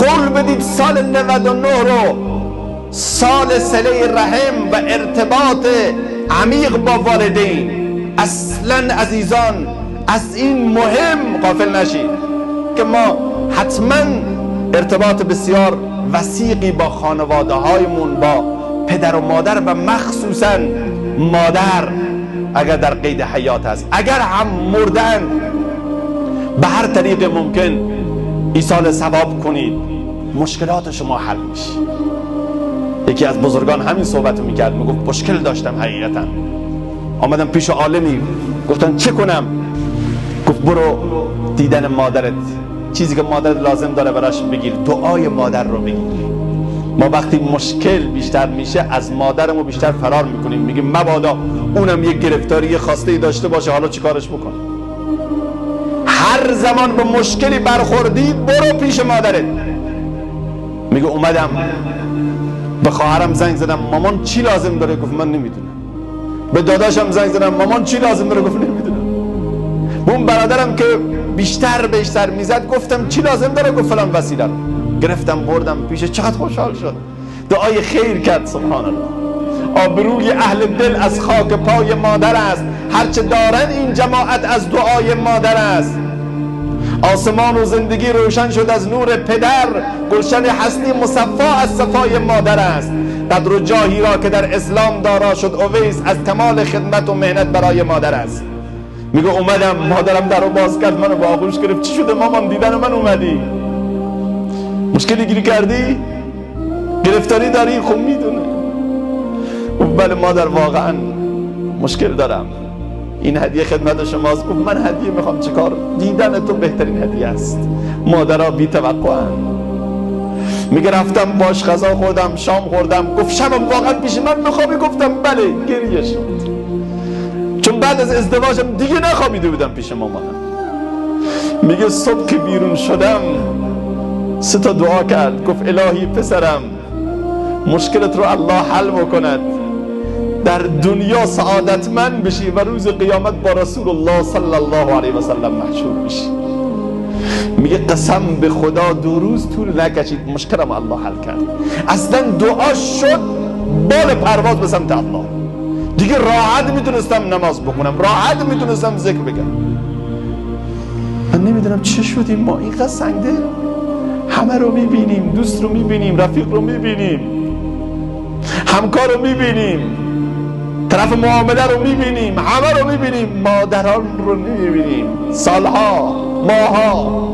قول بدید سال 99 رو سال صله رحم و ارتباط عمیق با والدین. اصلا عزیزان از این مهم غافل نشید که ما حتما ارتباط بسیار وثیقی با خانواده هایمون، با پدر و مادر و مخصوصا مادر اگر در قید حیات هست، اگر هم مردن، به هر طریق ممکن ایصال ثواب کنید، مشکلات شما حل میشه. یکی از بزرگان همین صحبت رو میکرد، میگفت مشکل داشتم حقیقتا، آمدم پیش عالمی، گفتن چه کنم؟ گفت برو دیدن مادرت، چیزی که مادرت لازم داره براش بگیر، دعای مادر رو بگیر. ما وقتی مشکل بیشتر میشه از مادرمون بیشتر فرار میکنیم، میگیم مبادا اونم یک گرفتاری، یه خواسته داشته باشه، حالا چیکارش بکنم؟ هر زمان به مشکلی برخوردی برو پیش مادرت. میگه اومدم به خواهرم زنگ زدم، مامان چی لازم داره؟ گفت من نمیدونم. به داداشم زنگ زدم، مامان چی لازم داره؟ گفت نمیدونم. به اون برادرم که بیشتر بهش سر میزد گفتم چی لازم داره؟ گفت فلان وسیله رو. گرفتم بردم پیش، چقدر خوشحال شد، دعای خیر کرد. سبحان الله. آبروی اهل دل از خاک پای مادر است، هرچه دارن این جماعت از دعای مادر است. آسمان و زندگی روشن شد از نور پدر، گلشن هستی مصفا از صفای مادر است. قدر و جاهی را که در اسلام دارا شد اویس، از کمال خدمت و مهنت برای مادر است. میگه اومدم مادرم در رو باز کرد، منو با آغوش گرفت، چی شده مامان؟ دیدن من اومدی؟ مشکلی گیری کردی؟ گرفتاری داری؟ خب میدونه. بله مادر واقعا مشکل دارم، این هدیه خدمت شماست. گفت من هدیه میخوام چیکار؟ دیدن تو بهترین هدیه است. مادرها بی توقعن. میگه رفتم باش غذا خوردم، شام خوردم. گفت شبم واقعا پیش من میخوابی؟ گفتم بله. گریه شد، چون بعد از ازدواجم دیگه نخوابیده بودم پیش مامانم. میگه صبح که بیرون شدم 3 تا دعا کرد، گفت الهی پسرم مشکلت رو الله حل بکند، در دنیا سعادتمند بشی و روز قیامت با رسول الله صلی الله علیه و سلم محشور بشی. میگه قسم به خدا 2 روز طول نکشید مشکلم الله حل کرد. اصلا دعا شد بال پرواز به سمت الله. دیگه راحت میتونستم نماز بخونم، راحت میتونستم ذکر بگم. من نمیدونم چه شدیم ما اینقدر سنگده، همه رو میبینیم، دوست رو میبینیم، رفیق رو میبینیم، همکار رو میبینیم، طرف معامله رو میبینیم، همه رو میبینیم، مادران رو نمیبینیم. سالها، ماها،